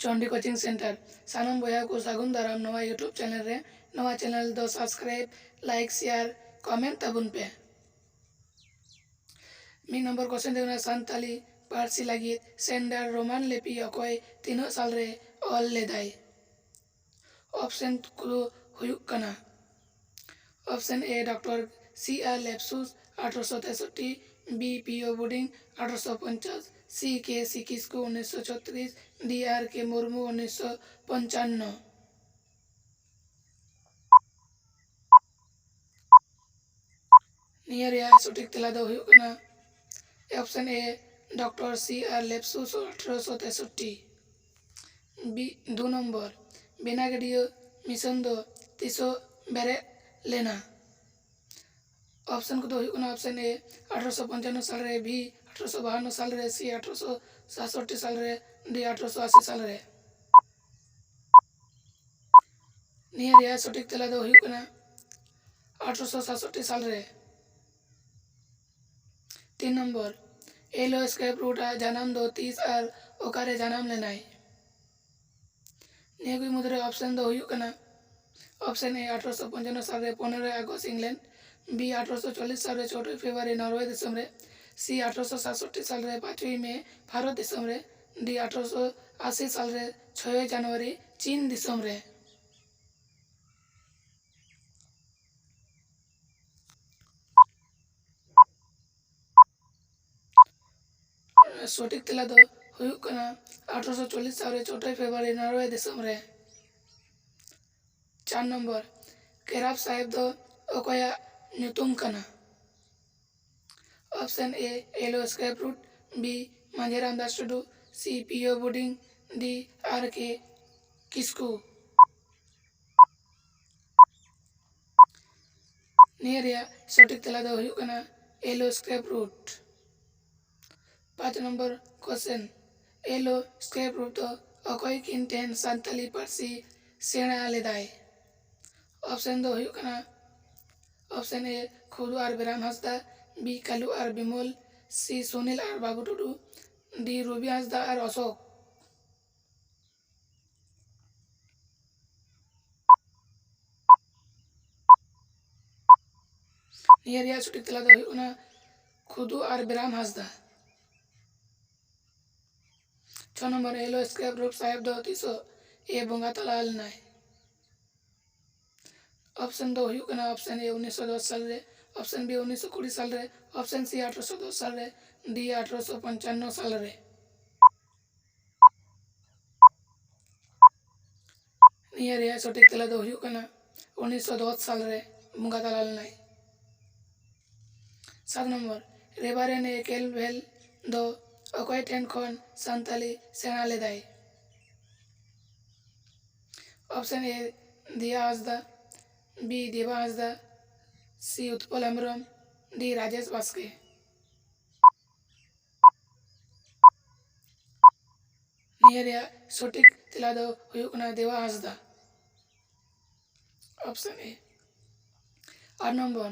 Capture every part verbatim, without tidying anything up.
Chandi coaching centre. ᱥᱟᱱᱟᱢ ᱵᱚᱭᱦᱟ ᱠᱚ ᱥᱟᱹᱜᱩᱱ ᱫᱟᱨᱟᱢ ᱱᱚᱣᱟ YouTube ᱪᱮᱱᱮᱞ ᱨᱮ᱾ ᱱᱚᱣᱟ ᱪᱮᱱᱮᱞ ᱫᱚ ᱥᱟᱵᱥᱠᱨᱟᱭᱤᱵ, ᱞᱟᱭᱤᱠ, ᱥᱮᱭᱟᱨ, ᱠᱚᱢᱮᱱᱴ ᱛᱟᱵᱚᱱ ᱯᱮ᱾ ᱢᱤᱫ ᱱᱚᱢᱵᱚᱨ ᱠᱚᱥᱪᱮᱱ ᱫᱚ ᱦᱩᱭᱩᱜ ᱠᱟᱱᱟ, ᱥᱟᱱᱛᱟᱞᱤ ᱯᱟᱹᱨᱥᱤ ᱞᱟᱹᱜᱤᱫ ᱥᱮᱱᱰᱟᱨ ᱨᱳᱢᱟᱱ ᱞᱤᱯᱤ ᱚᱠᱚᱭ ᱛᱤᱱᱟᱹᱜ ᱥᱟᱞ ᱨᱮ ᱚᱞ ᱞᱮᱫᱟᱭ? ᱚᱯᱥᱮᱱ ᱠᱚᱫᱚ ᱦᱩᱭᱩᱜ ᱠᱟᱱᱟ, ᱚᱯᱥᱮᱱ ᱮ ᱰᱚᱠᱴᱚᱨ ᱥᱤ ᱟᱨ ᱞᱮᱯᱥᱩᱥ ᱟᱴᱷᱨᱚᱥᱚ ᱛᱮᱥᱚᱴᱴᱤ, ᱵᱤ ᱯᱤ ᱳ ᱵᱳᱰᱤᱝ ᱟᱴᱷᱨᱚᱥᱚ ᱯᱚᱧᱪᱟᱥ, ᱥᱤ ᱠᱮ ᱥᱤ ᱠᱤᱥᱠᱩ ᱩᱱᱤᱥᱥᱚ ᱪᱷᱚᱛᱨᱤᱥ, ᱰᱤ ᱟᱨ ᱠᱮ ᱢᱩᱨᱢᱩ ᱩᱱᱤᱥᱥᱚ ᱯᱚᱧᱪᱟᱱᱱᱚ᱾ ᱱᱤᱭᱟᱹ ᱨᱮᱭᱟᱜ ᱥᱚᱴᱷᱤᱠ ᱛᱮᱞᱟ ᱫᱚ ᱦᱩᱭᱩᱜ ᱠᱟᱱᱟ ᱚᱯᱥᱮᱱ ᱮ ᱰᱚᱠᱴᱚᱨ ᱥᱤ ᱟᱨ ᱞᱮᱯᱥᱩᱥ ᱟᱴᱷᱨᱚᱥᱚ ᱛᱮᱥᱚᱴᱴᱤ᱾ ᱵᱤ, ᱫᱩ ᱱᱚᱢᱵᱚᱨ, ᱵᱮᱱᱟᱜᱟᱹᱰᱤᱭᱟᱹ ᱢᱤᱥᱚᱱ ᱫᱚ ᱛᱤᱥᱚᱜ ᱵᱮᱨᱮᱫ ᱞᱮᱱᱟ? ᱚᱯᱥᱮᱱ ᱠᱚᱫᱚ ᱦᱩᱭᱩᱜ ᱠᱟᱱᱟ ᱚᱯᱥᱮᱱ ᱮ ᱟᱴᱷᱨᱚᱥᱚ ᱯᱚᱧᱪᱟᱱᱱᱚ ᱥᱟᱞ ᱨᱮ, ᱵᱤ ᱟᱴᱷᱨᱚᱥᱚ ᱵᱟᱦᱟᱱᱱᱚ ᱥᱟᱞ ᱨᱮ, ᱥᱤ ᱟᱴᱷᱨᱚᱥᱚ ᱥᱟᱛᱥᱚᱴᱴᱤ ᱥᱟᱞ ᱨᱮ, ᱰᱤ ᱟᱴᱷᱨᱚᱥᱚ ᱟᱥᱤ ᱥᱟᱞ ᱨᱮ᱾ ᱱᱤᱭᱟᱹ ᱨᱮᱭᱟᱜ ᱥᱚᱴᱷᱤᱠ ᱛᱮᱞᱟ ᱫᱚ ᱦᱩᱭᱩᱜ ᱠᱟᱱᱟ ᱟᱴᱷᱨᱚᱥᱚ ᱥᱟᱛᱥᱚᱴᱴᱤ ᱥᱟᱞ ᱨᱮ᱾ ᱛᱤᱱ ᱱᱚᱢᱵᱚᱨ, ᱮᱞ ᱳ ᱥᱠᱨᱮᱯ ᱨᱩᱴ ᱟᱜ ᱡᱟᱱᱟᱢ ᱫᱚ ᱛᱤᱥ ᱟᱨ ᱚᱠᱟᱨᱮ ᱡᱟᱱᱟᱢ ᱞᱮᱱᱟᱭ? ᱱᱤᱭᱟᱹ ᱠᱚ ᱢᱩᱫᱽᱨᱮ ᱚᱯᱥᱮᱱ ᱫᱚ ᱦᱩᱭᱩᱜ ᱠᱟᱱᱟ, ᱚᱯᱥᱮᱱ ᱮ ᱟᱴᱷᱨᱚᱥᱚ ᱯᱚᱧᱪᱟᱱᱱᱚ ᱥᱟᱞ ᱨᱮ ᱯᱚᱱᱮᱨᱚᱭ ᱟᱜᱚᱥᱴ ᱤᱝᱞᱮᱱᱰ, ᱵᱤ ᱟᱴᱷᱨᱚᱥᱚ ᱪᱚᱞᱞᱤᱥ ᱥᱟᱞ ᱨᱮ ᱪᱳᱫᱽᱫᱚᱭ ᱯᱷᱮᱵᱽᱨᱩᱣᱟᱨᱤ ᱱᱚᱨᱣᱮ ᱫᱤᱥᱚᱢ ᱨᱮ, ᱥᱤ ᱟᱴᱷᱨᱚᱥᱚ ᱥᱟᱛᱥᱚᱴᱴᱤ ᱥᱟᱞ ᱨᱮ ᱯᱟᱸᱪᱚᱭ ᱢᱮ ᱵᱷᱟᱨᱚᱛ ᱫᱤᱥᱚᱢ ᱨᱮ, ᱰᱤ ᱟᱴᱷᱨᱚᱥᱚ ᱟᱥᱤ ᱥᱟᱞ ᱨᱮ ᱪᱷᱚᱭᱚᱭ ᱡᱟᱱᱩᱣᱟᱨᱤ ᱪᱤᱱ ᱫᱤᱥᱚᱢ ᱨᱮ᱾ ᱥᱚᱴᱷᱤᱠ ᱛᱮᱞᱟ ᱫᱚ ᱦᱩᱭᱩᱜ ᱠᱟᱱᱟ ᱟᱴᱷᱨᱚᱥᱚ ᱪᱚᱞᱞᱤᱥ ᱥᱟᱞ ᱨᱮ ᱪᱳᱫᱽᱫᱚᱭ ᱯᱷᱮᱵᱽᱨᱩᱣᱟᱨᱤ ᱱᱚᱨᱣᱮ ᱫᱤᱥᱚᱢ ᱨᱮ᱾ ᱪᱟᱨ ᱱᱚᱢᱵᱚᱨ, ᱠᱮᱨᱟᱯ ᱥᱟᱦᱮᱵᱽ ᱫᱚ ᱚᱠᱚᱭᱟᱜ ᱧᱩᱛᱩᱢ ᱠᱟᱱᱟ? ᱚᱯᱥᱮᱱ ᱮ, ᱮᱞ ᱳ ᱥᱠᱨᱮᱯ ᱨᱩᱴ, ᱵᱤ ᱢᱟᱹᱡᱷᱤ ᱨᱟᱢᱫᱟᱥ ᱴᱩᱰᱩ, ᱥᱤ ᱯᱤ ᱳ ᱵᱳᱰᱤᱝ, ᱰᱤ ᱟᱨ ᱠᱮ ᱠᱤᱥᱠᱩ᱾ ᱱᱤᱭᱟᱹ ᱨᱮᱭᱟᱜ ᱥᱚᱴᱷᱤᱠ ᱛᱮᱞᱟ ᱫᱚ ᱦᱩᱭᱩᱜ ᱠᱟᱱᱟ ᱮᱞ ᱳ ᱥᱠᱨᱮᱯ ᱨᱩᱴ᱾ ᱯᱟᱸᱪ ᱱᱚᱢᱵᱚᱨ ᱠᱚᱥᱪᱮᱱ, ᱮᱞ ᱳ ᱥᱠᱨᱮᱯ ᱨᱩᱴ ᱫᱚ ᱚᱠᱚᱭ ᱠᱤᱱ ᱴᱷᱮᱱ ᱥᱟᱱᱛᱟᱞᱤ ᱯᱟᱹᱨᱥᱤ ᱥᱮᱬᱟ ᱞᱮᱫᱟᱭ? ᱚᱯᱥᱮᱱ ᱫᱚ ᱦᱩᱭᱩᱜ ᱠᱟᱱᱟ ᱚᱯᱥᱮᱱ ᱮ, ᱠᱷᱩᱫᱩ ᱟᱨ ᱵᱤᱨᱟᱢ ᱦᱟᱸᱥᱫᱟ, ᱵᱤ ᱠᱟᱞᱩ ᱟᱨ ᱵᱤᱢᱚᱞ, ᱥᱤ ᱥᱩᱱᱤᱞ ᱟᱨ ᱵᱟᱹᱵᱩ ᱴᱩᱰᱩ, ᱰᱤ ᱨᱚᱵᱤ ᱦᱟᱸᱥᱫᱟ ᱟᱨ ᱚᱥᱳᱠ᱾ ᱱᱤᱭᱟᱹ ᱨᱮᱭᱟᱜ ᱥᱚᱴᱷᱤᱠ ᱛᱮᱞᱟ ᱫᱚ ᱦᱩᱭᱩᱜ ᱠᱟᱱᱟ ᱠᱷᱩᱫᱩ ᱟᱨ ᱵᱮᱨᱟᱢ ᱦᱟᱸᱥᱫᱟ᱾ ᱪᱷᱚ ᱱᱚᱢᱵᱚᱨ, ᱮᱞᱳ ᱥᱠᱨᱮᱯ ᱨᱩᱯ ᱥᱟᱦᱮᱵᱽ ᱫᱚ ᱛᱤᱥᱚᱜ ᱮ ᱵᱚᱸᱜᱟ ᱛᱟᱞᱟ ᱞᱮᱱᱟᱭ? ᱚᱯᱥᱮᱱ ᱫᱚ ᱦᱩᱭᱩᱜ ᱠᱟᱱᱟ ᱚᱯᱥᱮᱱ ᱮ ᱩᱱᱤᱥᱥᱚ ᱫᱚᱥ ᱥᱟᱞ ᱨᱮ, ᱚᱯᱥᱮᱱ ᱵᱤ ᱩᱱᱤᱥᱥᱚ ᱠᱩᱲᱤ ᱥᱟᱞ ᱨᱮ, ᱚᱯᱥᱮᱱ ᱥᱤ ᱟᱴᱷᱨᱚᱥᱚ ᱫᱚᱥ ᱥᱟᱞ ᱨᱮ, ᱰᱤ ᱟᱴᱷᱨᱚᱥᱚ ᱯᱚᱧᱪᱟᱱᱱᱚ ᱥᱟᱞ ᱨᱮ᱾ ᱱᱤᱭᱟᱹ ᱨᱮᱭᱟᱜ ᱥᱚᱴᱷᱤᱠ ᱛᱮᱞᱟ ᱫᱚ ᱦᱩᱭᱩᱜ ᱠᱟᱱᱟ ᱩᱱᱤᱥᱥᱚ ᱫᱚᱥ ᱥᱟᱞ ᱨᱮ ᱵᱚᱸᱜᱟ ᱛᱟᱞᱟ ᱞᱮᱱᱟᱭ᱾ ᱥᱟᱛ ᱱᱚᱢᱵᱚᱨ, ᱨᱮᱵᱟᱨᱮᱱ ᱮ ᱠᱮᱞᱵᱷᱮᱞ ᱫᱚ ᱚᱠᱚᱭ ᱴᱷᱮᱱ ᱠᱷᱚᱱ ᱥᱟᱱᱛᱟᱞᱤ ᱥᱮᱬᱟ ᱞᱮᱫᱟᱭ? ᱚᱯᱥᱮᱱ ᱮ ᱫᱮᱭᱟ ᱦᱟᱸᱥᱫᱟ, ᱵᱤ ᱫᱮᱵᱟ ᱦᱟᱸᱥᱫᱟ, ᱥᱤ ᱩᱛᱯᱚᱞ ᱦᱮᱢᱵᱨᱚᱢ, ᱰᱤ ᱨᱟᱡᱮᱥ ᱵᱟᱥᱠᱮ᱾ ᱱᱤᱭᱟᱹ ᱨᱮᱭᱟᱜ ᱥᱚᱴᱷᱤᱠ ᱛᱮᱞᱟ ᱫᱚ ᱦᱩᱭᱩᱜ ᱠᱟᱱᱟ ᱫᱮᱣᱟ ᱦᱟᱸᱥᱫᱟ, ᱚᱯᱥᱮᱱ ᱮ᱾ ᱟᱨ ᱱᱚᱢᱵᱚᱨ,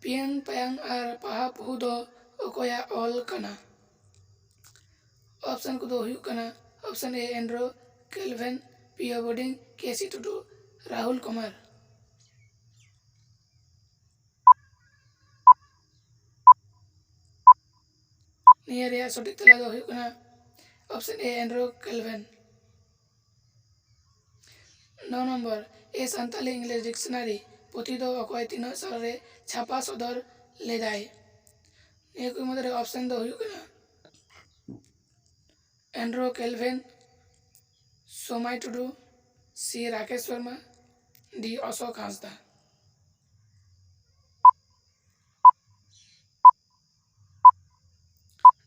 ᱯᱤᱭᱟᱝ ᱯᱟᱭᱟᱝ ᱟᱨ ᱯᱟᱦᱟ ᱯᱩᱦᱩ ᱫᱚ ᱚᱠᱚᱭᱟᱜ ᱚᱞ ᱠᱟᱱᱟ? ᱚᱯᱥᱮᱱ ᱠᱚᱫᱚ ᱦᱩᱭᱩᱜ ᱠᱟᱱᱟ ᱚᱯᱥᱮᱱ ᱮ ᱮᱱᱰᱨᱳ ᱠᱮᱞᱵᱷᱮᱱ, ᱯᱤᱭᱳ ᱵᱳᱰᱤᱝ, ᱠᱮ ᱥᱤ ᱴᱩᱰᱩ, ᱨᱟᱦᱩᱞ ᱠᱩᱢᱟᱨ᱾ ᱱᱤᱭᱟᱹ ᱨᱮᱭᱟᱜ ᱥᱚᱴᱷᱤᱠ ᱛᱮᱞᱟ ᱫᱚ ᱦᱩᱭᱩᱜ ᱠᱟᱱᱟ ᱚᱯᱥᱮᱱ ᱮ ᱮᱱᱰᱨᱳ ᱠᱮᱞᱵᱷᱮᱱ᱾ ᱱᱚ ᱱᱚᱢᱵᱚᱨ, ᱮ ᱥᱟᱱᱛᱟᱞᱤ ᱤᱝᱞᱤᱥ ᱰᱤᱠᱥᱚᱱᱟᱨᱤ ᱯᱩᱛᱷᱤ ᱫᱚ ᱚᱠᱚᱭ ᱛᱤᱱᱟᱹᱜ ᱥᱟᱞ ᱨᱮ ᱪᱷᱟᱯᱟ ᱥᱚᱫᱚᱨ ᱞᱮᱫᱟᱭ? ᱱᱤᱭᱟᱹ ᱠᱚ ᱢᱩᱫᱽᱨᱮ ᱚᱯᱥᱮᱱ ᱫᱚ ᱦᱩᱭᱩᱜ ᱠᱟᱱᱟ ᱮᱱᱰᱨᱳ ᱠᱮᱞᱵᱷᱮᱱ, ᱥᱳᱢᱟᱭ ᱴᱩᱰᱩ, ᱥᱤ ᱨᱟᱠᱮᱥ ᱥᱚᱨᱢᱟ, ᱰᱤ ᱚᱥᱳᱠ ᱦᱟᱸᱥᱫᱟ᱾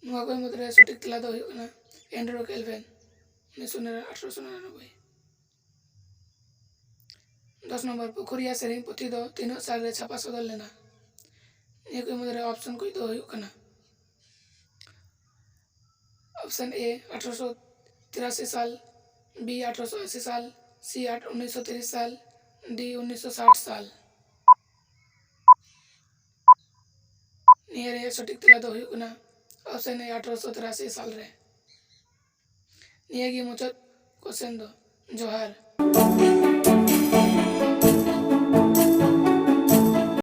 ᱱᱚᱣᱟ ᱠᱚ ᱢᱩᱫᱽᱨᱮ ᱥᱚᱴᱷᱤᱠ ᱛᱮᱞᱟ ᱫᱚ ᱦᱩᱭᱩᱜ ᱠᱟᱱᱟ ᱮᱱᱰᱨᱳ ᱠᱮᱞᱵᱷᱮᱱ, ᱩᱱᱤᱥᱥᱚ ᱟᱴᱷᱨᱚᱥᱚ ᱱᱤᱨᱟᱱᱚᱵᱵᱳᱭ᱾ ᱫᱚᱥ ᱱᱚᱢᱵᱚᱨ, ᱯᱩᱠᱷᱩᱨᱤᱭᱟ ᱥᱮᱨᱮᱧ ᱯᱩᱛᱷᱤ ᱫᱚ ᱛᱤᱱᱟᱹᱜ ᱥᱟᱞ ᱨᱮ ᱪᱷᱟᱯᱟ ᱥᱚᱫᱚᱨ ᱞᱮᱱᱟ? ᱱᱤᱭᱟᱹ ᱠᱚ ᱢᱩᱫᱽᱨᱮ ᱚᱯᱥᱮᱱ ᱠᱚ ᱫᱚ ᱦᱩᱭᱩᱜ ᱠᱟᱱᱟ ᱚᱯᱥᱮᱱ ᱮ ᱟᱴᱷᱨᱚᱥᱚ ᱛᱤᱨᱟᱥᱤ ᱥᱟᱞ, ᱵᱤ ᱟᱴᱷᱨᱚᱥᱚ ᱟᱥᱤ ᱥᱟᱞ, ᱥᱤ ᱟᱴ ᱩᱱᱤᱥᱥᱚ ᱛᱤᱨᱤᱥ ᱥᱟᱞ, ᱰᱤ ᱩᱱᱤᱥᱥᱚ ᱥᱟᱴ ᱥᱟᱞ᱾ ᱱᱤᱭᱟᱹ ᱨᱮᱭᱟᱜ ᱥᱚᱴᱷᱤᱠ ᱛᱮᱞᱟ ᱫᱚ ᱦᱩᱭᱩᱜ ᱠᱟᱱᱟ ᱚᱯᱥᱮᱱ ᱮ ᱟᱴᱷᱨᱚᱥᱚ ᱛᱤᱨᱟᱥᱤ ᱥᱟᱞ ᱨᱮ᱾ ᱱᱤᱭᱟᱹ ᱜᱮ ᱢᱩᱪᱟᱹᱫ ᱠᱚᱥᱪᱮᱱ ᱫᱚ᱾ ᱡᱚᱦᱟᱨ᱾